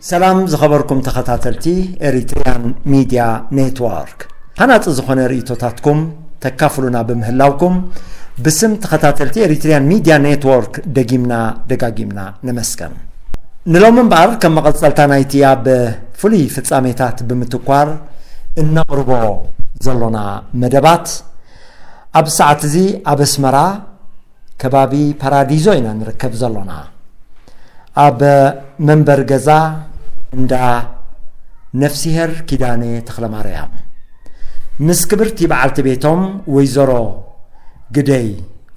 ሰላም ዝኸበርኩም ተኸታተልቲ ኤሪትሪያን ሚድያ ኔትወርክ፣ ሃናጺ ዝኾነ ርእይቶታትኩም ተካፍሉና ብምህላውኩም ብስም ተኸታተልቲ ኤሪትሪያን ሚድያ ኔትወርክ ደጊምና ደጋጊምና ነመስገን። ንሎሚ እምበኣር ከም መቐጸልታ ናይቲ ኣብ ፍሉይ ፍጻሜታት ብምትኳር እነቕርቦ ዘሎና መደባት፣ ኣብ ሰዓት እዚ ኣብ ኣስመራ ከባቢ ፓራዲዞ ኢና ንርከብ ዘሎና። ኣብ መንበሪ ገዛ እንዳ ነፍሲሄር ኪዳነ ተኽለማርያም ምስ ክብርቲ በዓልቲ ቤቶም ወይዘሮ ግደይ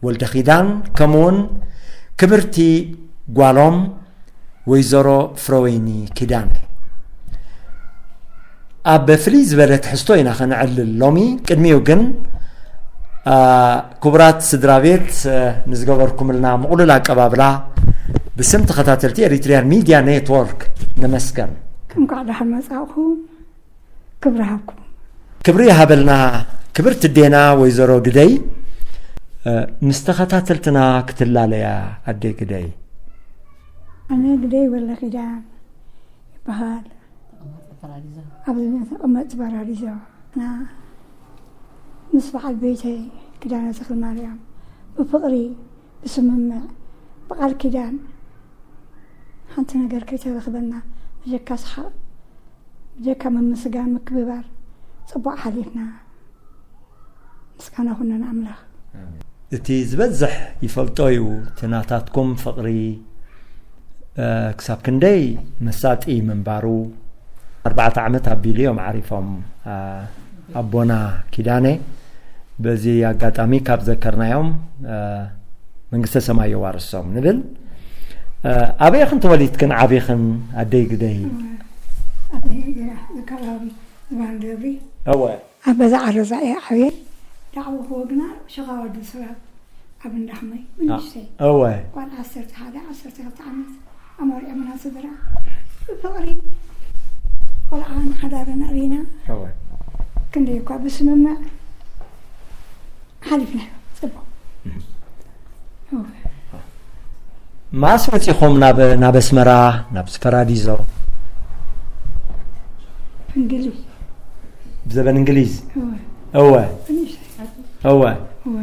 ወልደ ኪዳን፣ ከምኡውን ክብርቲ ጓሎም ወይዘሮ ፍረወይኒ ኪዳነ። ኣብ ፍልይ ዝበለ ትሕዝቶ ኢና ከነዕልል ሎሚ። ቅድሚኡ ግን፣ አ፣ ክቡራት ስድራ ቤት፣ አ፣ ንዝገበርኩምልና ምቕሉል ኣቀባብላ ብስም ተኸታተልቲ ኤሪትሪያን ሚድያ ኔትወርክ ነመስገን። እንኳዕ ደሓን መጻእኹም። ክብሪ ሃብኩም። ክብሪ ይሃበልና ክብርቲ ኣዴና ወይዘሮ ግደይ። አ፣ ምስ ተኸታተልትና ክትላለያ ኣደይ ግደይ። ኣነ ግደይ ወልደ ኪዳን ይበሃል። ኣብዚ ተቐመጥቲ ፓራዲዞ። ና ምስ በዓል ቤተይ ኪዳነ ተኽለ ማርያም ብፍቕሪ፣ ብስምምዕ፣ ብቃል ኪዳን ሓንቲ ነገር ከይተረኽበና፣ ብጀካ ሰሓቕ፣ ብጀካ ምምስጋን፣ ምክብባር፣ ጽቡቕ ሓሊፍና። ምስጋና ኩነ ንኣምላኽ። እቲ ዝበዝሕ ይፈልጦ እዩ፣ እቲ ናታትኩም ፍቕሪ፣ እ፣ ክሳብ ክንደይ መሳጢ ምንባሩ። ኣርባዕተ ዓመት ኣቢሉ እዮም ዓሪፎም፣ እ፣ ኣቦና ኪዳነ። በዚ ኣጋጣሚ ካብ ዘከርናዮም፣ እ፣ መንግስተ ሰማይ የዋርሶም ንብል። እ፣ ኣበይ ኢኽን ተወሊድክን ዓቢኽን ኣደይ ግደይ? ኣብ ከባቢ ዝባን ደብሪ። እወ። ኣብ ገዛ ዓረዛ እየ ዓብየ። ዳዕወ ክወግና ሸኻ ወዲ ስራት ኣብ እንዳሕመይ ምንሽተይ። እወ። ጓል ዓሰርተ ሓደ፣ ዓሰርተ ክልተ ዓመት ኣመርዕዮምና ስድራ። ብፍቕሪ ቆልዓን ሓዳርን ኣዕቢና። እወ። ክንደይ እኳ ብስምምዕ ሓሊፍናዮ። ጽቡቕ። እም። እወ። መኣስ መጺኹም ናብ፣ ናብ ኣስመራ፣ ናብ ፓራዲዞ? እንግሊዝ። ብዘበን እንግሊዝ? እወ። እወ። ትንሽ። እወ። እወ።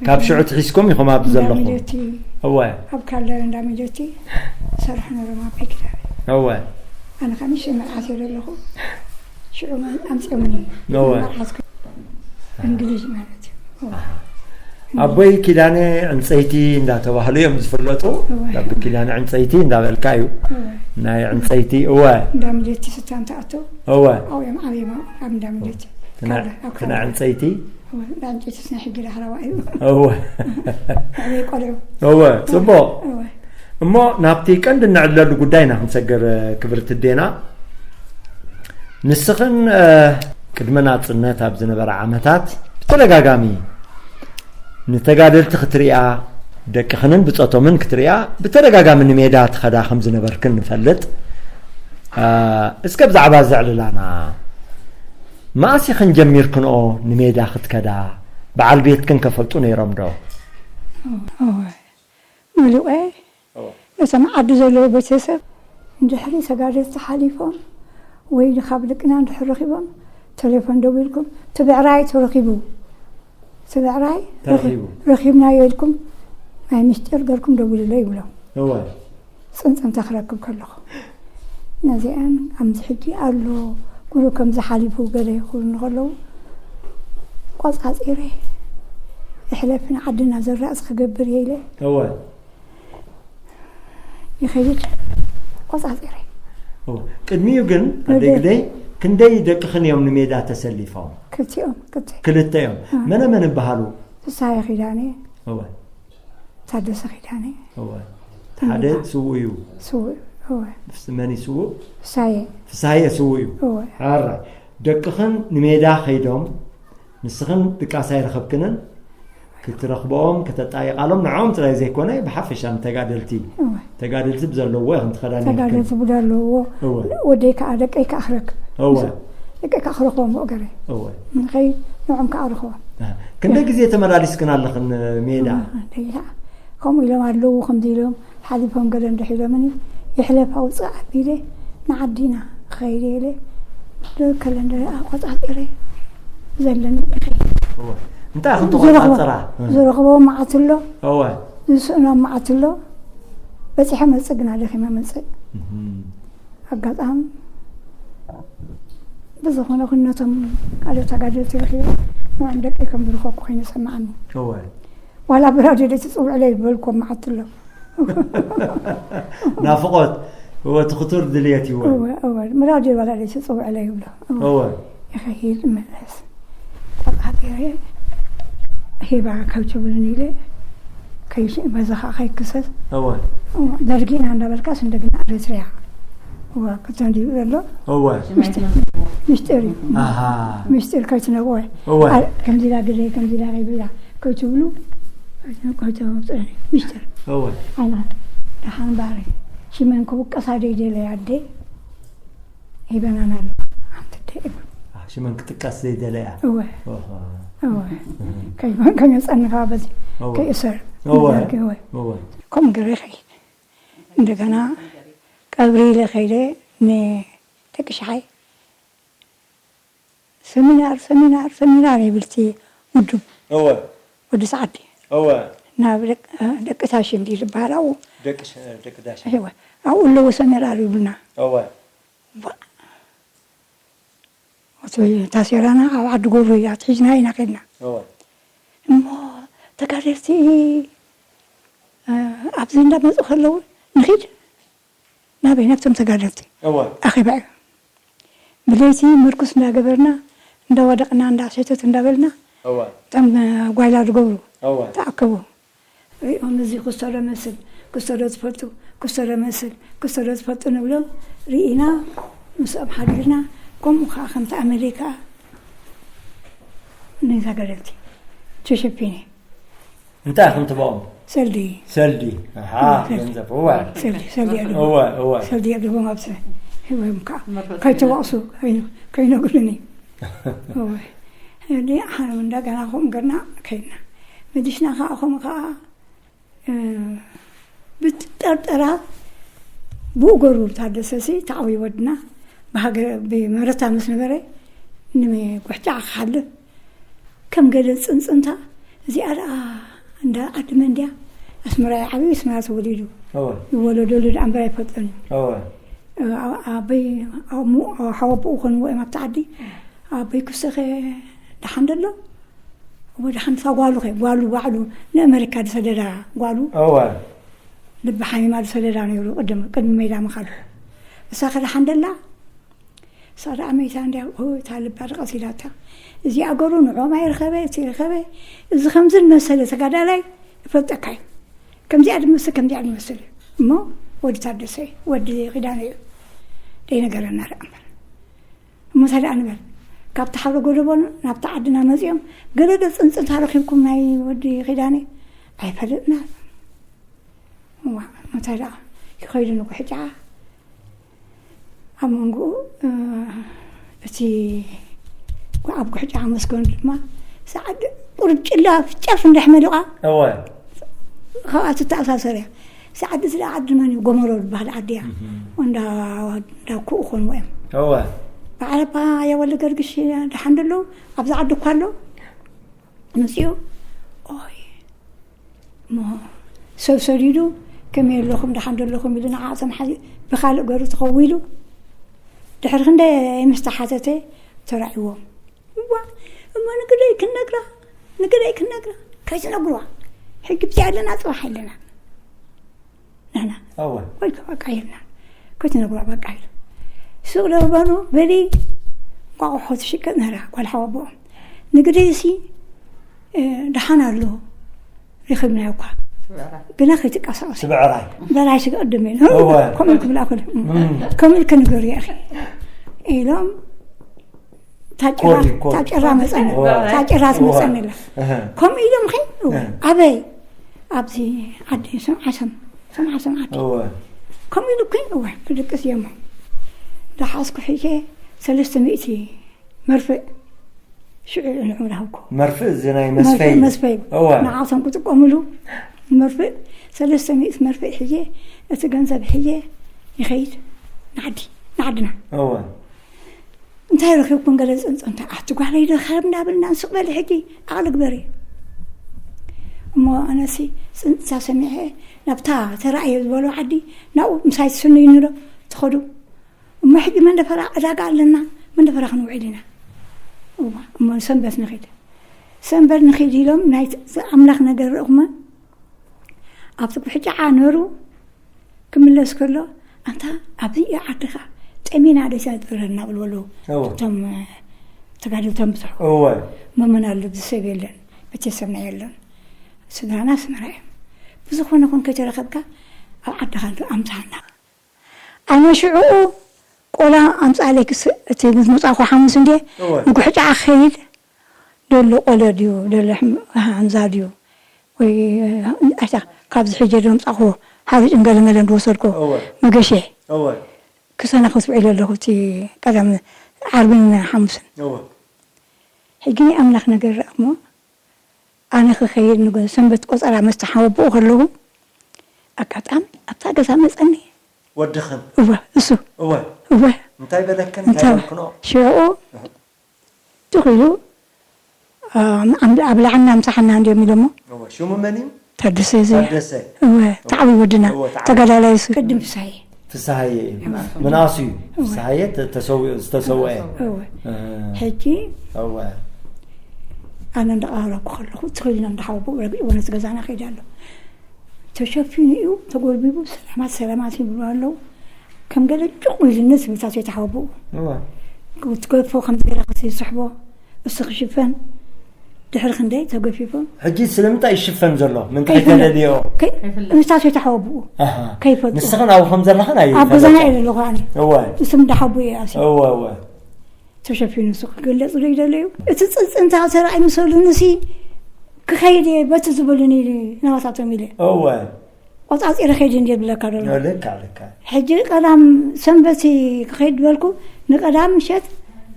ካብ ሽዑ ትሒዝኩም ኢኹም ኣብዚ እንዳ ዘለኹም? ሚጀቲ። እወ። ኣብ ካልደር እንዳ ሚጀቲ ሰርሕ ነሮም ኣብ ፒክዳር። እወ። ኣነ ከኣ ንእሽተይ መርዓት እየ ዘለኹ። ሽዑ ኣምጺኦምኒ። እወ። መርዓት እንግሊዝ ማለት እዩ። እወ። ኣቦይ ኪዳነ ዕንፀይቲ እንዳተባህሉ እዮም ዝፍለጡ። እወ። ኣቦይ ኪዳነ ዕንፀይቲ እንዳበልካ እዩ። እወ። ናይ ዕንፀይቲ፣ እወ። እንዳ ሚጀቲ ስታን ተኣቱ። እወ። ኣብኡ እዮም ዓብዮም ኣብ እንዳ ሚጀቲ። እቲ ናይ፣ ካልደር፣ ኣብ እቲ ናይ ካልደር። ዕንፀይቲ? እወ፣ እንዳ ዕንጨይትስ ናይ ሕጂ ዳሕራዋ እዩ። እወ። ዓብየ ቆልዑ። እወ፣ ጽቡቕ። እወ። እሞ ናብቲ ቀንዲ እንዕለሉ ጉዳይ ኢና ክንሰገር፣ ክብርቲ ኣዴና። ንስኽን፣ እ፣ ቅድሚ ናጽነት ኣብ ዝነበረ ዓመታት ብተደጋጋሚ ንተጋደልቲ ክትሪኣ፣ ደቅኽንን ብጾቶምን ክትሪኣ ብተደጋጋሚ ንሜዳ ትኸዳ ከም ዝነበርክን ንፈልጥ። እ፣ እስከ ብዛዕባ እዚ ኣዕልላና። መኣስ ኢኽን ጀሚርክንኦ ንሜዳ ክትከዳ? በዓል ቤትክን ከፈልጡ ነይሮም ዶ? እወ። መሊቑ እየ። እወ። ነቶም ዓዲ ዘለዉ ቤተሰብ፣ እንድሕሪ ተጋደልቲ ሓሊፎም ወይ ካብ ደቅና እንድሕር ረኺቦም፣ ቴሌፎን ደዊልኩም፣ "እቲ ብዕራይ ተረኺቡ፣ እቲ ብዕራይ ተረኺቡ። ረኺ-፣ ረኺብናዮ" ኢልኩም ናይ ምስጢር ገርኩም ደውልለይ ይብሎም። እወ። ጽንጽንታ ክረክብ ከለኹ፣ ነዚኣን ከምዚ ሕጂ ኣሎ፣ ጉሩ ከምዚ ሓሊፉ ገለ ክብሉኒ ከለዉ፣ ቆጻጺረ፣ "ይሕለፍ ንዓድና ዘራእሲ ክገብር እየ" ኢለ እወ። ይኸይድ፣ ቆጻጺረ። እወ። ቅድሚኡ ግን፣ ኣደይ ግደይ፣ ክንደይ ደቅኽን እዮም ንሜዳ ተሰሊፎም? ክልቲኦም፣ ክልተ። ክልተ እዮም። እ። መነ መን ይበሃሉ? ፍስሃየ ኪዳነ። እወ። ታደሰ ኪዳነ። እወ። ሓደ ስዉእ እዩ። ስዉእ፣ እወ። ፍስ-፣ መን እዩ ስዉእ? ፍሳየ። ፍሳየ ስዉእ እዩ። እወ። ሕራይ። ደቅኽን ንሜዳ ከይዶም፣ ንስኽን ድቃስ ኣይረኸብክንን፣ ክትረኽብኦም፣ ከተጣይቓሎም፣ ንዕኦም ጥራይ ዘይኮነ፣ ብሓፈሻ ንተጋደልቲ፣ እወ። ተጋደልቲ ብዘለዎ ኢኽን ትኸዳ ነይርክን። ተጋደልቲ ብዘለዎ፣ እወ። ወደይ ከኣ፣ ደቀይ ከኣ ክረክብ። እወ። ደቀይ ከኣ ክረኽቦም ብእገረይ። እወ። ንኸይ ንዕኦም ከኣ ርኽቦም። ኣህ፣ ክንደይ ግዜ ተመላሊስክን ኣለኽን ሜዳ? ኣህ፣ ደይላ። ከምኡ ኢሎም ኣለዉ፣ ከምዚ ኢሎም ሓሊፎም ገለ እንድሕ ኢሎምኒ፣ ይሕለፍ ኣውጽእ ኣቢለ፣ ንዓዲና ክኸይድ ኢለ፣ ከለንደር ኣቆጻጺረ ዘለኒ እየ። እወ። እንታይ ከም ዝረኽቦ- ተቆጻጸራ? ዝረኽቦ መዓት ኣሎ፣ እወ። ዝስእኖ መዓት ኣሎ። በጺሐ መጽእ ግና ደኺመ መጽእ። እህም። ኣጋጣሚ ብዝኾነ ኩነቶም ካልኦት ተጋደልቲ ረኺበ ንዕኦም ደቂ ከም ዝረኸብኩ ኮይኑ ይሰማዓኒ። እወ። ዋላ ብራድዮ ደይ ትጽውዕለይ ዝበልኩዎም መዓት ኣሎ። ናፍቖት፣ እወ፣ እቲ ክቱር ድልየት እዩ። እወ፣ እወ፣ እወ፣ ምራድ ዋላ ደይ ትጽውዕለ ይብሎ። እወ። እወ። ይኸይድ ይመለስ። በቃ ገይረ ሂባ ካብ ትብሉን ኢለ ከይሽ-፣ በዛ ኸዓ ከይክሰስ። እወ። እወ፣ ደርጊ ኢና እንዳበልካስ እንደገና ኤርትርያ። እወ፣ ክተንዲዩ ዘሎ። እወ። ምስጢር፣ ምስጢር እዩ። ኣሃ። ምስጢር ከይትነግሮ። እወ። ኣ-፣ ከምዚ ኢላ ግደ፣ ከምዚ ኢላ ከይብላ። ከይትብሉ፣ ከይትብሉ፣ ከይትብሉ፣ ጽዕኒ፣ ሚስጥር። እወ። ኣና፣ ደሓን ባሪ። ሽመን ክውቀሳ ደይደለያ ኣደ፣ ሂበናና ኣሎ። ሓንቲ ኣደ፣ እወ። ኣህ፣ ሽመን ክጥቀስ ዘይደለያ። እወ። ኦሆ። እወ። እህ። ከይ-፣ ከይመጸንኻ በዚ፣ እወ። ከይእሰር። እወ። ዳርጊ፣ እወ። እወ። ከምኡ ገይረ ይኸይድ። እንደገና ቀብሪ ኢለ ከይደ፣ ንደቂ ሸሓይ ሰሚናር፣ ሰሚናር፣ ሰሚናር ይብል እቲ ውድብ። እወ። ወዲ ሰዓዲ። እወ። ናብ ደቅ-፣ ደቂ ታሽም ድዩ ዝበሃል ኣብኡ? ደቂ ሸ-፣ ደቂ ዳሽም። እወ። ኣብኡ ኣለዉ ሰሚናር ይብሉና። እወ። ዋ። እቲ ታሴራና ኣብ ዓዲ ጎሮ እያ፣ ኣትሒዝና ኢና ከድና። እወ። እሞ ተጋደልቲ፣ እ፣ ኣብዚ እንዳመጹ ከለዉ ንኺድ ናበይ? ናብቶም ተጋደልቲ። እወ። ኣኼባ እዩ። ብለይቲ ምርኩስ እንዳገበርና፣ እንዳወደቕና፣ እንዳሸተት እንዳበልና፣ እወ። እቶም ጓይላ ዝገብሩ እወ። ተኣከቡ። ሪኦም፣ እዚ ክስቶ ዶ መስል፣ ክስቶ ዶ ትፈልጡ፣ ክስቶ ዶ መስል፣ ክስቶ ዶ ትፈልጡ ንብሎም። ርኢና፣ ምስኦም ሓዲርና፣ ከምኡ ከዓ ከምቲ ኣመለይ ከዓ ነዛ ገረብቲ ተሸፊነ። እንታይ ኢኹም ትበኦም? ሰልዲ። ሰልዲ። ኣሓ፣ ሰልዲ። ገንዘብ። እወ። ሰልዲ፣ ሰልዲ ኣለዎ። እወ፣ እወ። ሰልዲ ኣለዎም ኣብዚ። ሂቦም ከዓ መርበብ ከይተወቕሱ፣ ከይነ-፣ ከይነግሩኒ። እወ። እንዲ ሓ-፣ እንደገና ከምኡ ገርና ከይድና። መሊስና ከዓ ከምኡ ከዓ፣ እ፣ ብትጠርጠራ ብኡ ገሩ ታደሰሲ ተዓብዩ ወድና ብሃገር፣ ብመረታ ምስ ነበረ ንጉሕጫ ክሓልፍ ከም ገለ ጽንጽንታ፣ እዚኣ ደኣ እንዳ ዓዲ መን ድያ? ኣስመራ እዩ ዓብዩ፣ ኣስመራ ተወሊዱ። እወ። ይወለደሉ ደኣ እምበር ኣይፈልጦን እዩ። እወ። እ፣ ኣ-፣ ኣበይ፣ ኣሙ-፣ ሓወቦኡ ኮንዎ እዮም ኣብቲ ዓዲ። ኣበይ ክሰኸ ደሓን ደሎ? እወ፣ ደሓን እታ ጓሉ ኸ? ጓሉ ባዕሉ ንኣመሪካ ዝሰደዳ ጓሉ። እወ። ልቢ ሓሚማ ዝሰደዳ ነይሩ ቅድም፣ ቅድሚ ሜዳ ምኻዱ። እሳ ከ ደሓን ደላ? እሳ ደኣ መይታ እንድያ፣ ሆ፣ እታ ልባ ድቐስ ኢላታ። እዚኣ ገሩ ንዕኦም ኣይረኸበ፣ እቲ ረኸበ። እዚ ከምዚ ዝመሰለ ተጋዳላይ እፈልጠካ እዩ። ከምዚኣ ድመስል፣ ከምዚኣ ድመስል እዩ። እሞ ወዲ ታደሰ እዩ፣ ወዲ ኪዳነ እዩ። ደይነገረና ደኣ እምበር። እሞ እንታይ ደኣ ንበል? ካብቲ ሓረ ጎደቦን ናብቲ ዓድና መጺኦም፣ ገለ ዶ ጽንጽንታ ረኺብኩም ናይ ወዲ ኪዳነ? ኣይፈለጥና። እዋ፣ እንታይ ደኣ ይኸይዱ ንጉሕጫ። ኣብ መንጎኡ፣ እ፣ እቲ ኣብ ጉሕጫ መስገኑ ድማ ሰዓድ ቁርብ ጭላ ጫፍ እንዳሕመሉቓ እወ። ካብኣ ትተኣሳሰር እያ። ሰዓድ እዚ ደኣ ዓዲ መን እዩ? ጎመሮ ዝበሃል ዓዲ እያ። እህም። እንዳ፣ እንዳ ኩኡ ኾንዎ እዮም። እወ። በዓል ኣባ ኣያ ወልደ ገርግሽ ደሓን ደለዉ? ኣብዚ ዓዲ እኳ ኣሎ? መጺኡ፣ ኦይ፣ እሞ ሰብ ሰዲዱ፣ ከመይ ኣለኹም፣ ደሓን ዶ ኣለኹም ኢሉ ንዓኣቶም ሓዚ ብኻልእ ገሩ ተኸዊሉ፣ ድሕሪ ክንደይ ምስ ተሓተተ ተራእይዎም። እዋ፣ እሞ ንግደይ ክንነግራ፣ ንግደይ ክንነግራ፣ ከይትነግሩዋ፣ ሕጂ ብዚኣ ኣለና፣ ጽባሕ ኣለና። ንሕና እወ። ወይ በቃ ኢልና፣ ከይትነግሩዋ በቃ ኢሉ። ሱቕ ዶ በሉ፣ በሊ፣ እንቋቑሖ ትሽቅጥ ነይራ ጓል ሓወቦኦም። ንግደይሲ፣ እ፣ ደሓን ኣሎ፣ ረኺብናዮ እኳ። ግና ከይትንቀሳቐሱ። ትብዕራይ። በላይ ስጋ ቅድም ኢሉ። እወ። ከምኡ ክብላ ክል-፣ እም። ከምኡ ኢልከ ንገሩ፣ ያኺ። ኢሎም፣ ታጭራ፣ ኮዲ፣ ኮዲ። ታጭራ መጸኒ። እወ። ታጭራ እወ። ትመጸኒ ኣላ። እህ። ከምኡ ኢሎም ኸ? እወ። እህ። ኣበይ? ኣብዚ ዓዲ ሰምዓሰም፣ ሰምዓሰም ዓዲ። እወ። ከምኡ ኢሉ እኮ፣ እወ፣ ክድቅስ እየ እሞ። ደሓስኩ ሒጀ ሰለስተ ሚእቲ መርፍእ ሽዑ ንዑ ዳሃብኩ። መርፍእ እዚ ናይ መስፈይ። መርፍእ መስፈይ። እወ። ንዓቶም ክጥቀምሉ መርፍእ፣ ሰለስተ ሚእቲ መርፍእ ሒጀ፣ እቲ ገንዘብ ሒጀ ይኸይድ ንዓዲ። ዓድና። እወ። እንታይ ረኺብኩም ገለ ጽንጽ-፣ እንታይ ኣቲ ጓለይ ዶ ኸም እንዳበልና ንስቕ በሊ ሕጂ ዓቕሊ ግበሪ። እሞ ኣነሲ ጽንጽታ ሰሚዐ ናብታ ተራእየ ዝበሎ ዓዲ ናብኡ ምሳይ ትስንዩኒ ዶ ትኸዱ? እሞ ሕጂ መንደፈራ ዕዳጋ ኣለና፣ መንደፈራ ክንውዕል ኢና። እዋ፣ እሞ ሰንበት ንኺድ። ሰንበት ንኺድ ኢሎም ናይ ኣምላኽ ነገር ርእኹመ ኣብቲ ብሕጫዓ ነሩ ክምለስ ከሎ፣ ኣንታ ኣብዚ እዩ ዓድኻ፣ ጠሚና ደሳ ዝበለና ብልበሉ። እወ። እቶም ተጋደልቶም ብዙሕ እወ። መመን ኣሎ፣ እዚ ሰብ የለን፣ ቤተሰብና የለን፣ ስድራና ኣስመራ እዮም። ብዝኾነ ኹን ከይተረኸብካ ኣብ ዓድኻ ኣምፅሃና። ኣነ ሽዕኡ ቆላ ኣምፅኣለይ ክስ-፣ እቲ ምስ መፃእኹ ሓሙስ እንዴ እወ። ንጉሕጫ ክኸይድ ደሎ ቆለ ድዩ፣ ደሎ ሕም-፣ ሃምዛ ድዩ፣ ወይ ኣይታ ካብዚ ሕጂ ዶ ኣምፃእኹ ሓሩጭን ገለመለን ዝወሰድኩ እወ። መገሸ እወ። ክሰናኹስ ውዒለ ኣለኹ፣ እቲ ቀዳም ዓርብን ሓሙስን። እወ። ሕጂ ናይ ኣምላኽ ነገር ረኣኹሞ፣ ኣነ ክኸይድ ንጎ-፣ ሰንበት ቆጸራ መስተሓወብኡ ከለኹ፣ ኣጋጣሚ ኣብታ ገዛ መጸኒ። ወድኽን? እወ፣ እሱ። እወ። እወ። እንታይ በለክን? እንታይ እንታይ በልክኖ? ሽዑ ትኽ ኢሉ፣ ኣ፣ ኣብ፣ ኣብ ላዕና ምሳሕና እንዲዮም ኢሎሞ። እወ። ሽሙ መን እዩ? ታደሰ ዘ-፣ ታደሰ። እወ፣ እወ። ተዓቢ ወድና። እወ፣ ተዓቢ። ተጋዳላይ እሱ። ቅድም ፍሳሐ። ፍስሃየ እዩ። እወ። ምንኣሱ እዩ። እወ። ፍስሃየ ተ-፣ ተሰዊኡ፣ ዝተሰወአ። እወ። እ። ሕጂ እወ። ኣነ እንዳቐረብኩ ከለኹ፣ ትኽልና እንዳሓወቡ ረግእዎ ነቲ ገዛና ከይደ ኣሎ። ተሸፊኑ እዩ፣ ተጎልቢቡ፣ ሰላማት፣ ሰላማት ይብሉ ኣለዉ። ከም ገለ ጩቕ ኢሉኒ ስምታት የተሓወብኡ። እወ። ክትገድፎ ከም ገለ ክትስሕቦ፣ እሱ ክሽፈን፣ ድሕሪ ክንደይ ተገፊፎም። ሕጂ ስለምንታይ ይሽፈን ዘሎ? ምንታይ ከይፍለጥ። ተለልዮ? ከይ-፣ ከይፍለጥ። ምስታቱ የተሓወብኡ። ኣሃ። ከይፈልጡ። ንስኽን ኣብኡ ከም ዘለኽን ኣብ ኣይፈለጥን። ገዛና እየ ዘለኹ ኣነ። እወ። እሱ እንዳሓቡ እየ ኣስዩ። እወ፣ እወ። ተሸፊኑ እሱ ክግለጽ ዶ ይደለዩ? እቲ ጽንጽንታ ተራእይ ምሰሉንሲ ክኸይድ እየ በቲ ዝበሉኒ ናባታቶም ኢለ። እወ። ቆጻጺረ ከይድ እንድየ ብለካ ደሎ። ልካ፣ ልካ። ሕጂ ቀዳም ሰንበት ክኸይድ በልኩ፣ ንቀዳም ምሸት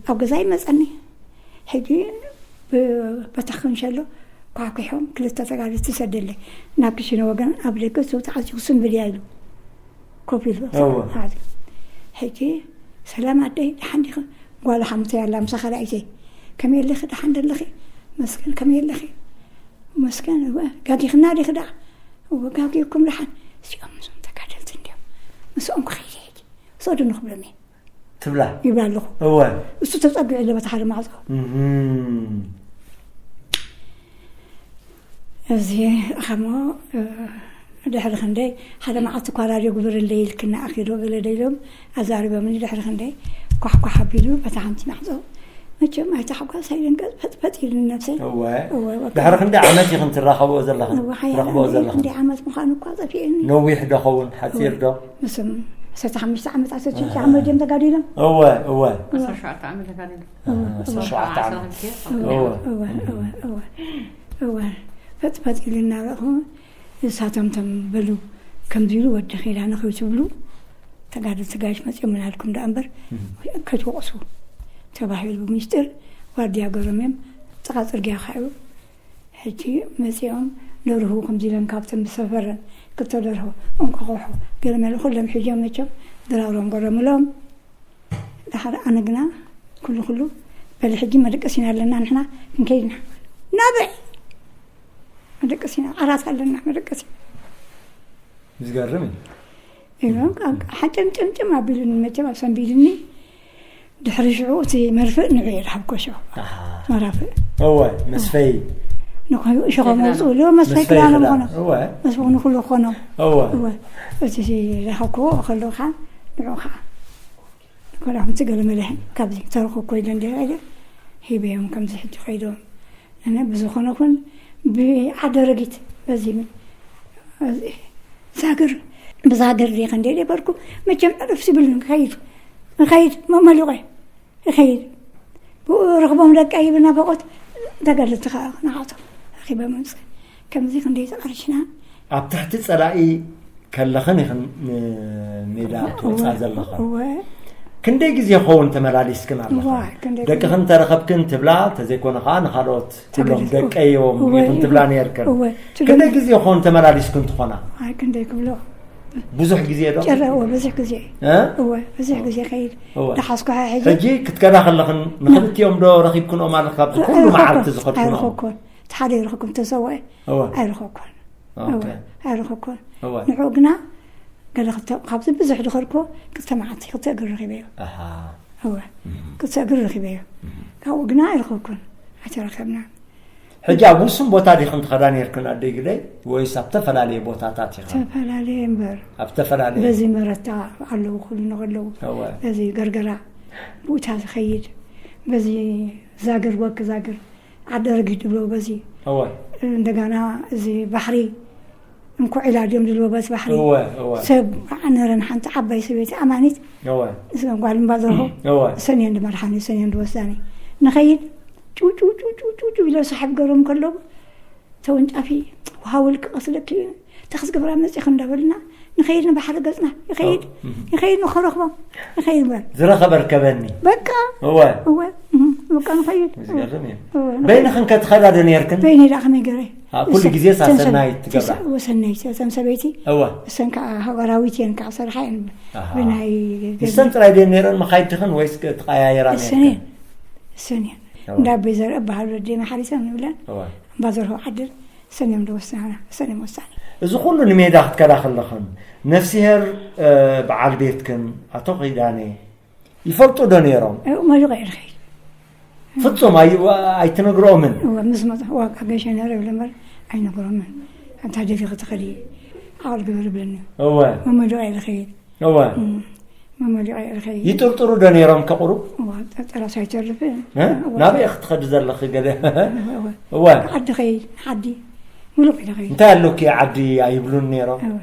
ኣብ ገዛ ይመጸኒ። ሕጂ ብ-፣ በታ ክንሸሎ ኳሕኲሖም ክልተ ተጋደልቲ ሰደለይ። ናብ ክሽነ ወገን ኣብ ደገ እሱ ተዓጺኹ ስንብድ እያ ኢሉ። ኮፍ ኢሉ እወ። ተዓጺኹ። ሕጂ፣ "ሰላም ኣደይ፣ ደሓን ዲኺ?" ጓል ሓሙተይ ኣላ፣ ምሳኻ ዳኢተይ። "ከመይ ኣለኺ? ደሓን ደለኺ? መስገን፣ ከመይ ኣለኺ?" "መስገን፣ እወ፣ ጋጊኽና ዲኺ ደኣ?" "እወ፣ ጋጊኹም ደሓን?" "እዚኦም ምስኦም ተጋደልቲ እንድዮም። ምስኦም ክኸይድ እየ ሕጂ። ሰዱ ንኽብሎም እየ." ትብላ። ይብላ ኣለኹ። እወ። እሱ ተጸጊዑ ኣሎ በቲ ሓደ ማዕጾ። እህም። እዚ ኸሞ፣ እ፣ ድሕሪ ክንደይ ሓደ መዓልቲ እኳ ራድዮ ግብርለይ ኢልክና ኣኺዶ ገለ ዶ ኢሎም ኣዛሪቦምኒ። ድሕሪ ክንደይ ኳሕኳሕ ኣቢሉ በታ ሓንቲ ማዕጾ መቸም ኣይታ ሓጓስ ኣይደንገጽ ፈጥፈጥ ኢሉኒ ነብሰይ። እወ። እወ፣ እወ። ድሕሪ ክንደይ ዓመት ኢኽን ትራኸብኦ ዘለኽን? እወ፣ ሓያል ትረኽብኦ ዓመት፣ ዘለኽን? ክንደይ ዓመት ምዃኑ እኳ ጠፊእኒ። ነዊሕ ዶ ኸውን? ሓጺር ዶ? እወ። ምስም ዓሰርተ ሓሙሽተ ዓመት፣ ዓሰርተ ሽዱሽተ ዓመት ድዮም ተጋዲሎም? እወ፣ እወ። እወ። ዓሰርተ ሸውዓተ ዓመት ተጋዲሎም። እወ፣ እወ። ዓሰርተ ሸውዓተ ዓመት። እወ፣ እወ፣ እወ፣ እወ። እወ። ፈጥፈጥ ኢሉ እናረእኹ፣ ንሳቶም ቶም በሉ፣ ከምዚ ኢሉ ወዲ ኺዳነ ኸይትብሉ፣ ተጋደልቲ ጋሽ መጺኦም ምናልኩም ደኣ እምበር፣ እም። ከይትወቕሱ ተባሂሉ ብሚስጢር ዋርድያ ገሮም እዮም። ጥቓ ጽርግያ ኸዓ እዩ። ሕጂ መጺኦም ደርሁ ከምዚ ኢለን ካብተን ብሰፈረን ክልተ ደርሆ፣ እንቋቑሖ፣ ገለ መለ ኩሎም ሒዞም መቸም ድራሮም ገሮምሎም። ደሓር ኣነ ግና ኩሉ ኩሉ በሊ ሕጂ መደቀሲና ኣለና ንሕና ክንከይድ ኢና። ናበይ? መደቀሲና ዓራት ኣለና መደቀሲና። ዝገርም እዩ። ኢሎም ካብ ሓጨምጨምጨም ኣቢሉኒ መቸም ኣሰንቢዱኒ። ድሕሪ ሽዑ እቲ መርፍእ ንዑ እየ ዝሃብኮ ሽዑ። ኣሃ። መራፍእ። እወ፣ መስፈይ። ንኾ-፣ ሸኾም ጀግና ውፅኡ ነው። ሎ መስፈይ መስፈይ ክዳኖም ክዳን። ኾኖም። እወ። መስፈይ ንኹሉ ኾኖም። እወ። እወ። እቲ ዝሃብክዎ ከሎ ከዓ ንዑ ከዓ። ኮላ ከምቲ ገለ መለ ካብዚ ተረኹ ኮይደ እንዲያ ኢለ ሂበዮም ከምዚ ሕጂ ከይዶም። ኣነ ብዝኾነ ኹን ብዓደረጊት በዚ ምን-፣ እዚ ዛግር፣ ብዛግር ዲኸ እንደ ደበርኩ መቸም ዕርፍ ሲብል ንኸይድ፣ ንኸይድ መመሊቆ ይኸይድ። ብኡ ረኽቦም ደቀይ ብናፈቆት ተጋደልቲ ከዓ ንዓቶም ረኺበ መምፅእ። ከምዚ ክንደይ ተቐሪሽና። ኣብ ትሕቲ ጸላኢ ከለኽን ኢኽን ንሜዳ ትወጻ እወ፣ ዘለኽን። እወ። ክንደይ ግዜ ይኸውን ተመላሊስክን ኣለኽን? እዋ፣ ክንደይ ደቅኽን ግዜ። ተረኸብክን ትብላ፣ ተዘይኮነ ኸዓ ንኻልኦት ኩሎም ተገሊጽኩ። ደቀይ እዮም እወ፣ ኢኽን ትብላ እወ፣ ነይርክን። እወ፣ ክንደይ ትገሊ-፣ ግዜ ይኸውን ተመላሊስክን ትኾና? ኣይ፣ ክንደይ ክብሎ። ብዙሕ ግዜ ዶ? ጨረ እወ፣ ብዙሕ ግዜ። እ? እወ፣ ብዙሕ ግዜ ከይድ። እወ። ዳሓስኩ ሕጂ ሕጂ ክትከዳ ከለኽን ንክልቲኦም ዶ ረኺብክንኦም ኣለኽ ካብዚ ኩሉ መዓልቲ ዝኸድክንኦም? ኣይረኸብኩን። እቲ ሓደ ይረኸብኩም ተሰውአ እወ። ኣይረኸብኩን። ኦኬ። እወ፣ ኣይረኸብኩን። እወ። ንዕኡ ግና ገለ ክልተ ካብዚ ብዙሕ ዝኸድኩ ክልተ መዓልቲ ክልተ እግሪ ረኺበዮ። ኣሃ። እወ፣ ክልተ እግሪ ረኺበዮ። ካብኡ ግና ኣይረኸብኩን። ኣይተራኸብናን። ሕጂ ኣብ ውሱን ቦታ ዲኽን ትኸዳ ነርክን ኣደይ ግደይ ወይስ ኣብ ተፈላለየ ቦታታት ኢኻ? ተፈላለየ እምበር ኣብ ተፈላለየ በዚ መረታ ኣለዉ ኩሉ ኣለዉ እወ። በዚ ገርገራ ብኡታ ዝኸይድ በዚ ዛግር ወክ ዛግር ዓደረጊት ድብሎ በዚ እወ። እንደገና እዚ ባሕሪ እንኩዕ ኢላ ድዮም ድልዎ በዚ ባሕሪ እወ፣ እወ። ሰብ ዓነረን ሓንቲ ዓባይ ሰበይቲ ኣማኒት እወ። ጓል እምባ ዘርሆ እወ። ሰንየን ድመርሓኒ ሰንየን ድወስዳኒ ንኸይድ ጭው ጭው ጭው ጭው ጭው ጭው ኢለ ሳሕብ ገሮም ከለዉ ተወንጫፊ ውሃ ውልቂ ቀስለኪ ተኽስ ግብራ መፂኹ እንዳበልና ንኸይድ ንባሕሪ ገፅና ይኸይድ ይኸይድ ንኸረኽቦ ይኸይድ በር ዝረኸበ ርከበኒ በቃ እወ እወ እም፣ በቃ ንኸይድ ዝገርም እዩ እወ፣ ንኸይድ። በይንኽን ከትኸዳ ዶ ነርክን በይኒ ዳ ከመይ ገረ ኣብ ኩሉ ግዜ ሳሰናይ ትገብራ ወሰናይ ሰም ሰበይቲ እወ እሰን ከዓ ሃገራዊት እየን ከዓ ሰርሓ እየን ኣሃ። ብናይ ንሰን ጥራይ ድን ነረን መኻይድኽን ወይስ ትቀያየራ እሰን ነርክን እየን እሰን እየን እንዳ ኣቦይ ዘርአ በሃል ወዲ መሓሪሰን ንብለን እወ እምባ ዘርሆ ዓድል እሰን እዮም ዝወስናና እሰን እዮም ወሳኒ እዚ ኩሉ ንሜዳ ክትከዳ ከለኽን ነፍስሄር እ፣ በዓል ቤትክን ኣቶ ኺዳነ ይፈልጡ ዶ ነይሮም? መሊቑ እየ ዝኸይድ ፍጹም ኣይ- ኣይትነግርኦምን። እወ ምስ መፅኡ ዋጋ ገሸ ነረ ይብል እምበር ኣይነግሮምን። ኣንታ ደፊኺ ትኸዲ ዓቕሊ ግበር ይብለኒ። እወ መመሊቑ እየ ዝኸይድ እወ መመሊቑ እየ ዝኸይድ ይጥርጥሩ ዶ ነይሮም ከቑሩብ? እወ ጠራስ ኣይተርፍ እ? ናበይ ክትኸዲ ዘለኺ ገለ እወ ዓዲ ኸይድ ዓዲ ሙሉቕ ኢለ ኸይድ እንታይ ኣለኪ ዓዲ ኣይብሉን ነይሮም? እወ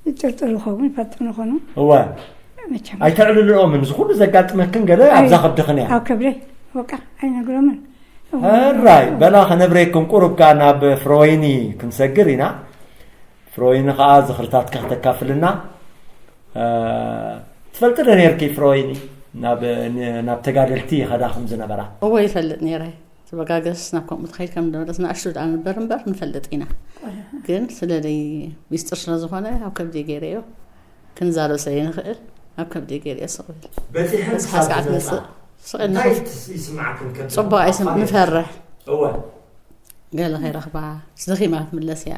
ይጥርጥሩ ይኸውን ይፈልጡ ንኾኑ እወ መቸም ኣይተዕልልኦምን እዚ ኩሉ ዘጋጥመክን ገለ ኣብዛ ከብድኽን እያ። ኣብ ከብደይ በቃ ኣይነግሮምን ሕራይ በላ ከነብረየክን ቁሩብ ከኣ ናብ ፍሮወይኒ ክንሰግር ኢና። ፍሮወይኒ ከኣ ዝኽርታትካ ክተካፍልና እ፣ ትፈልጢ ዶ ነርኪ ፍሮወይኒ ናብ ናብ ተጋደልቲ ይኸዳ ከም ዝነበራ? እወ ይፈልጥ ነይረ። ትበጋገስ ናብ ከምኡ ትኸይድ ከም ነበረት ንኣሽቱ ደኣ ንበር እምበር ንፈልጥ ኢና። ግን ስለለይ ሚስጥር ስለ ዝኾነ ኣብ ከብዲ ገይረዮ ክንዛረብ ስለ ይንኽእል ኣብ ከብዲ ገይረዮ ስቕ ብል በፂሐን በዚ ክሳብ ሓስዓት ዝመፃ መፅእ ስቕ ኢልና እንታይ ትስ- ይስማዕክን ከብዲ ፅቡቕ ኣይስም ኣፋልጥ? ንፈርሕ እወ ገለ ከይረኽባ ዝደኺማ ክትምለስ እያ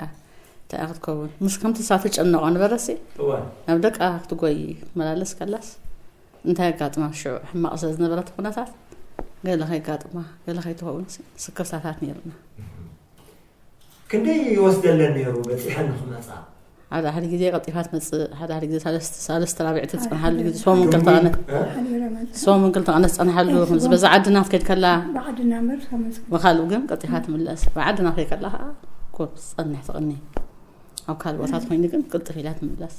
እንታይ ክትከውን ምስ ከምቲ ሳ ትጨነቆ ነበረሲ እወ ናብ ደቃ ክትጎይ ክትመላለስ ከላስ እንታይ ኣጋጥማ ሽዑ ሕማቕ ስለ ዝነበረት ኩነታት ገለ ከይጋጥማ ገለ ከይትኸውን ስክፍታታት ነይሩና ክንደይ ይወስደለን ነይሩ በፂሐን ንክመፃ? ሓደ ሓደ ግዜ ቀልጢፋ ትመፅእ ሓደ ሓደ ግዜ ሳለስተ ሳለስተ ራብዕቲ ትፀንሓሉ ግዜ ሰሙን ክልተ ቀነ እ? ሰሙን ክልተ ቀነ ትፀንሓሉ ከምዚ በዛ ዓድና ክትከይድ ከላ ብዓድና እምበር ሰሙን ብካልኡ ግን ቀልጢፋ ትምለስ ብዓድና ከይድ ከላ ከዓ ኮ ትፀንሕ ትቕኒ ኣብ ካልእ ቦታ ትኮይኒ ግን ቅልጥፍ ኢላ ትምለስ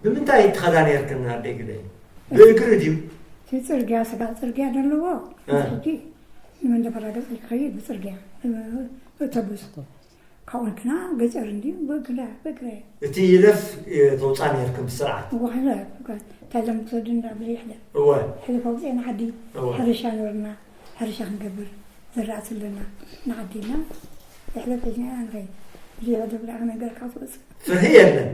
ብምንታይ ትኸዳ ነርክን ኣደይ ግደይ? ብእግሪ ድዩ? እቲ ፅርግያ ስጋ ፅርግያ ዘለዎ እ። ሕጂ ንመንደፈራ ገፅ ክኸይድ ብፅርግያ ብተቡስ ካብኡ ግና ገፀር እንዲ ብእግራ ብእግረ እቲ ይለፍ ተውፃ ነርክን ብስርዓት? ዋሕለ ተለም ትወድና ብዘይሕለ እወ ሕለፍ ኣውፅኤና ዓዲ እወ ሕርሻ ነበርና ሕርሻ ክንገብር ዘራእቲ ኣለና ንዓዲና ብሕለፍ ሒዝና ኢና ንኸይድ ብዘይሕለፍ ዳኣ ነገር ካብ ትወፅእ ፍርሂ የለን።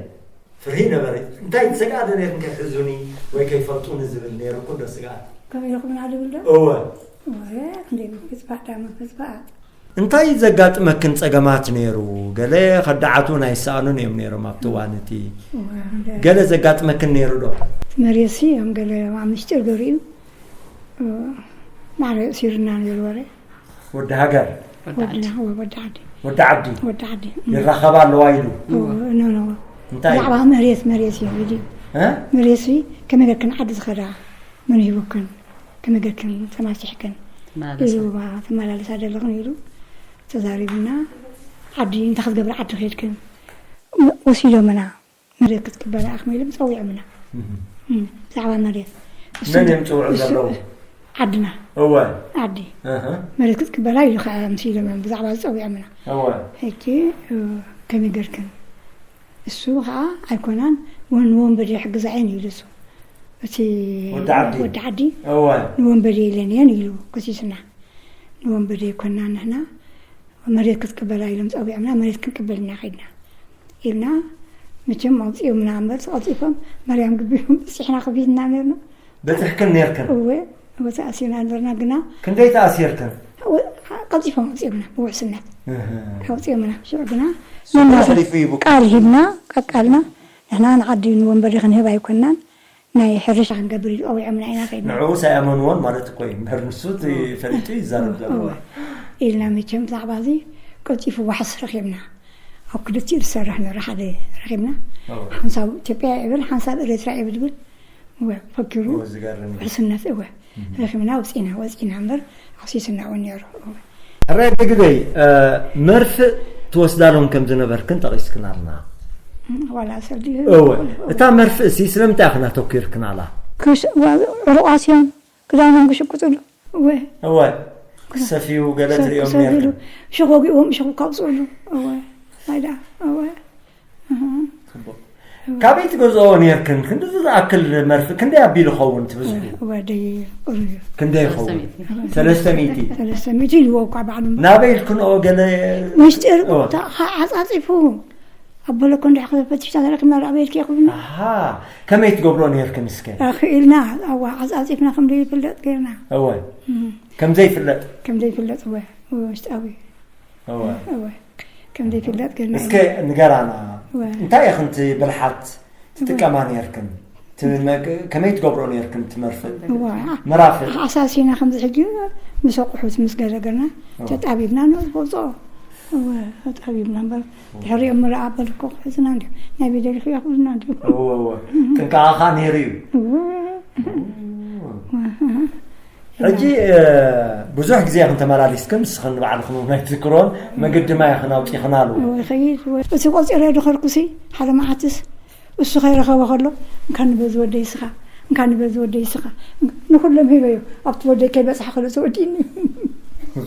ፍርሂ ነበረ። እንታይ ትሰግኣ ዶ ነርክን ከይሕዙኒ ወይ ከይፈልጡኒ ዝብል ነይሩ እኮ ዶ ስግኣት? ከመይ ኢኹም ኢና ድብል ዶ እወ ወረ ክንደይ ምፍፅፋእ ዳ ምፍፅፋእ እንታይ ዘጋጥመክን ጸገማት ነይሩ? ገለ ከዳዓት እውን ኣይሰኣኑን እዮም ነይሮም ኣብቲ እዋን እቲ። ገለ ዘጋጥመክን ነይሩ ዶ? መሬትሲ እዮም ገለ ኣብ ምስጢር ገሪኡ ማዕረ እሲርና ነይሩ ወረ ወዲ ሃገር ወድና ወዲ ዓዲ ወዲ ዓዲ ወዲ ዓዲ ይራኸባ ኣለዋ ኢሉ ኖ ኖ እንታይ ብዛዕባ መሬት መሬት እዩ ኢሉ እ? መሬትሲ ከመይ ገርክን ዓዲ ዝኸዳ መን ሂቡክን ከመይ ገርክን ተማሲሕክን ኢሉ ተመላለሳ ዘለኽን ኢሉ ተዛሪቡና ዓዲ እንታይ ክትገብር ዓዲ ከይድክን ወሲዶምና መሬት ክትቅበላ ኢኹም ኢሎም ፀዊዖምና ብዛዕባ መሬት መን እዮም ፅውዑ ዘለዉ ዓድና እወ ዓዲ መሬት ክትቅበላ ኢሉ ከዓ ምስ ኢሎም እዮም ብዛዕባ ዝፀዊዖምና እወ ሕጂ ከመይ ገርክን እሱ ከዓ ኣይኮናን ንወንበዴ ይሕግዛ እየን ኢሉ እሱ እቲ ወዲ ዓዲ። ወዲ ዓዲ እወ ንወንበዴ ኢለን እየን ኢሉ ከሲስና ንወንበዴ ኣይኮናን ንሕና መሬት ክትቅበላ ኢሎም ፀዊዖምና መሬት ክንቅበል ኢና ከይድና ኢልና መቸም ኣውፅኦምና እምበር ተቐልጢፎም ማርያም ግቢኦም በፂሕና ከፊትና ነርና። በፂሕክን ነርክን? እወ እወ ተኣሲርና ነበርና ግና ክንደይ ተኣሲርክን? ቀልጢፎም ኣውፅኦምና ብውሕስነት ኣውፅኦምና። ሽዑ ግና ተሕሊፉ ይቡ ቃል ሂብና ቀቃልና ንሕና ንዓዲ ንወንበሪ ክንህብ ኣይኮናን። ናይ ሕርሻ ክንገብር እዩ ቀዊዖምና ኢና ከይድና። ንዕኡ ሳይኣመንዎን ማለት እኮ እዩ እምበር ንሱ እቲ ፈሊጡ ይዛረብ ዘሎ። ኢልና መቸም ብዛዕባ እዚ ቀልጢፉ ዋሕስ ረኺብና። ኣብ ክልቲኡ ዝሰርሕ ነሩ ሓደ ረኺብና። ሓንሳብ ኢትዮጵያ ይብል ሓንሳብ ኤርትራ ይብል ዝብል እወ ፈኪሩ። ዝገርም እዩ። ውሕስነት እወ ረኺብና ውፅኢና ወፂኢና እምበር ኣክሲስና እውን ነሩ። እወ ሕራይ ብግደይ መርፍእ ትወስዳሎም ከም ዝነበርክን ጠቒስክናልና። ዋላ ሰብ ድዩ? እወ እታ መርፍእ ሲ ስለምንታይ ኢኽን ኣተኪርክናላ? ዕሩቋት እዮም ክዳኖም ክሽቅጥሉ። እወ እወ ክሰፍዩ ገለ ትሪኦም ክሰፍሉ ነርክን። ሽኽ ወጊእዎም ሽኽ ካውፅእሉ። እወ ኣይዳ እወ ካበይ ትገዝኦ ነርክን? ክንድዚ ዝኣክል መርፍእ ክንደይ ኣቢሉ ኸውን ትብዝሑ? ወደይ ቁርዩ ክንደይ ይኸውን? ሰለስተ ሚእቲ። ሰለስተ ሚእቲ ይልዎ እኳ ባዕሉ ናበይ ኢልክንኦ ገለ ምስጢር እወ። ዓፃፂፉ ኣበለኮ እንድሕ ፈትሽታ ተረክብና ዳዕበ ኢልክ ይኽብልና። ኣሃ ከመይ ትገብሮ ነርክን እስከ? ክኢልና ኣዋ ዓፃፂፍና ከም ዘይፍለጥ ገይርና። እወ ከም ዘይፍለጥ ከም ዘይፍለጥ እወ ውሽጣዊ እወ እወ ከም ዘይፍለጥ ገይርና እስከ ንገራና እንታይ ኢኽን እቲ ብልሓት ትጥቀማ ነርክን? ከመይ ትገብሮ ነርክን ትመርፍእ? መራፍእ ኣሳሲና ከምዚ ሕጂ ምስ ኣቑሑት ምስ ገረገርና ተጣቢብና ንወፅኦ። ተጣቢብና እምበር ድሕሪኦም ምረኣ በልኮ ክሕዝና እንዲ ናይ ቤደልክ ያኽብልና እንዲ ጥንቃቓ ከዓ ነይሩ እዩ። ሕጂ ብዙሕ ግዜ ክንተመላሊስክን ንስኽን ንባዕልኽን እውን ኣይትዝክሮን መገዲ ማይ ክናውፂኽናሉ። ይኸይድ እቲ ቆፂረ ድኸርኩሲ ሓደ መዓትስ እሱ ከይረኸበ ከሎ እንካ ንበዚ ወደይ ስኻ እንካ ንበዚ ወደይ ስኻ ንኩሎም ሂበዮ ኣብቲ ወደይ ከይበፅሓ ከሎ ተወዲእኒ።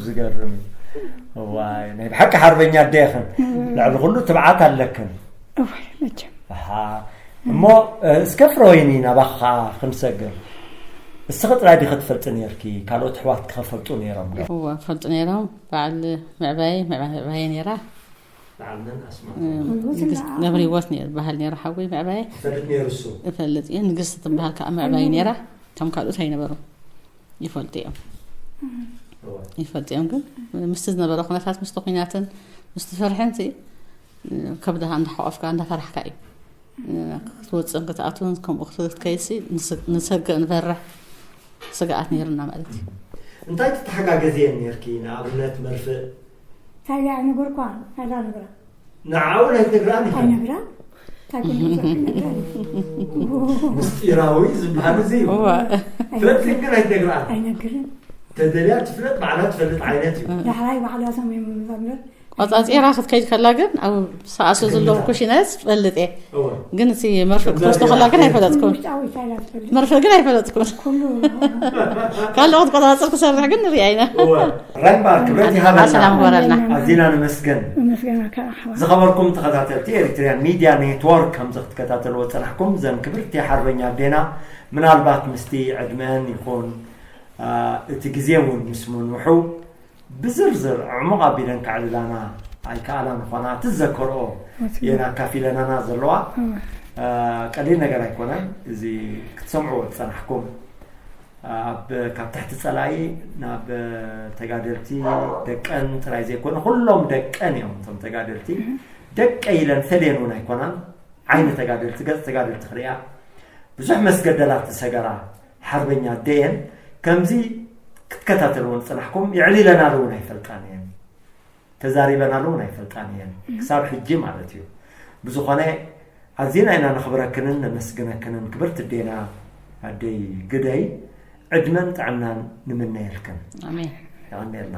ዝገርም እዋይ ናይ ብሓቂ ሓርበኛ ኣደ ኢኽን። ልዕሊ ኩሉ ትብዓት ኣለክን። እዋይ መቸም እሞ እስከ ፍረወይኒ ናባኻ ክንሰግር እስኺ ጥራይ ዲኺ ትፈልጢ ነርኪ ካልኦት ኣሕዋትኪ ኸ ፈልጡ ነይሮም ዶ? እወ ፈልጡ ነይሮም። በዓል ምዕባይ ምዕባይ ነይራ። በዓል መን ኣስማ? ንግስቲ ገብረ ህይወት ነይሩ በሃል ነይሩ ሓወይ ምዕባይ። ይፈልጥ ነይሩ እሱ። እፈልጥ እየ። ንግስቲ ትበሃል ከዓ ምዕባይ ነይራ። ከም ካልኦት ኣይነበሩን። ይፈልጡ እዮም። ይፈልጡ እዮም ግን ምስቲ ዝነበረ ኩነታት ምስቲ ኩናትን ምስቲ ፍርሕን ከብድኻ እንዳሓቆፍካ እንዳፈራሕካ እዩ ክትወፅእን ክትኣትውን ከምኡ ክትከይድሲ ንሰግእ ንፈርሕ ስግኣት ነይሩና ማለት እዩ። እንታይ ትተሓጋገዝየን ነርኪ ንኣብነት መርፍእ? ታይዳ ኣይነገርኳ ታይዳ ነግራ ንዓኡ ናይ ትነግራን ኢኻ። ኣይነግራን ታይዳ ነግራ ምስጢራዊ ዝበሃል እዚ እዩ። ፍለጥኪ ግን ኣይትነግራን። ኣይነግርን ተደልያ ትፍለጥ ባዕላ ትፈልጥ ዓይነት እዩ። ዳሕራይ ባዕላ ሰሚሙ ዘምር ቆፃፂራ ክትከይድ ከላ ግን ኣብ ሰኣሱ ዘለዉ ኩሽናስ ትፈልጥ እየ። ግን እቲ መርፍእ ክትወስዶ ከላ ግን ኣይፈለጥኩን። መርፍእ ግን ኣይፈለጥኩን። ካልኦ ክትቆፃፅር ክሰርሕ ግን ንሪኣ ኢና። ራይምባር ክብረት ይሃበልና። ኣዚና ነመስግን። ዝኸበርኩም ተኸታተልቲ ኤሪትሪያን ሚድያ ኔትወርክ ከምዚ ክትከታተልዎ ዝፀናሕኩም እዘን ክብርቲ ሓርበኛ ኣዴና ምናልባት ምስቲ ዕድመን ይኹን እቲ ግዜ እውን ምስ ምንውሑ ብዝርዝር ዕሙቕ ኣቢለን ከዕልላና ኣይከኣላን ምዃና ትዘከርኦ እየን ኣካፊለናና ዘለዋ። ቀሊል ነገር ኣይኮነን። እዚ ክትሰምዕዎ ዝጸናሕኩም ኣብ ካብ ትሕቲ ጸላኢ ናብ ተጋደልቲ ደቀን ጥራይ ዘይኮነ ኩሎም ደቀን እዮም እቶም ተጋደልቲ። ደቀይ ኢለን ፈልየን እውን ኣይኮናን። ዓይኒ ተጋደልቲ ገጽ ተጋደልቲ ክርእያ ብዙሕ መስገደላት ዝሰገራ ሓርበኛ ኣደ እየን። ከምዚ ክትከታተልወን ዝጸናሕኩም የዕሊለናሉ እውን ኣይፈልጣን እየን፣ ተዛሪበናሉ እውን ኣይፈልጣን እየን ክሳብ ሕጂ ማለት እዩ። ብዝኾነ ኣዚና ኢና ነኽብረክንን ነመስግነክንን ክብርቲ ኣዴና ኣደይ ግደይ ዕድመን ጥዕናን ንምነየልክን። ኣሜን። የቐንየልና።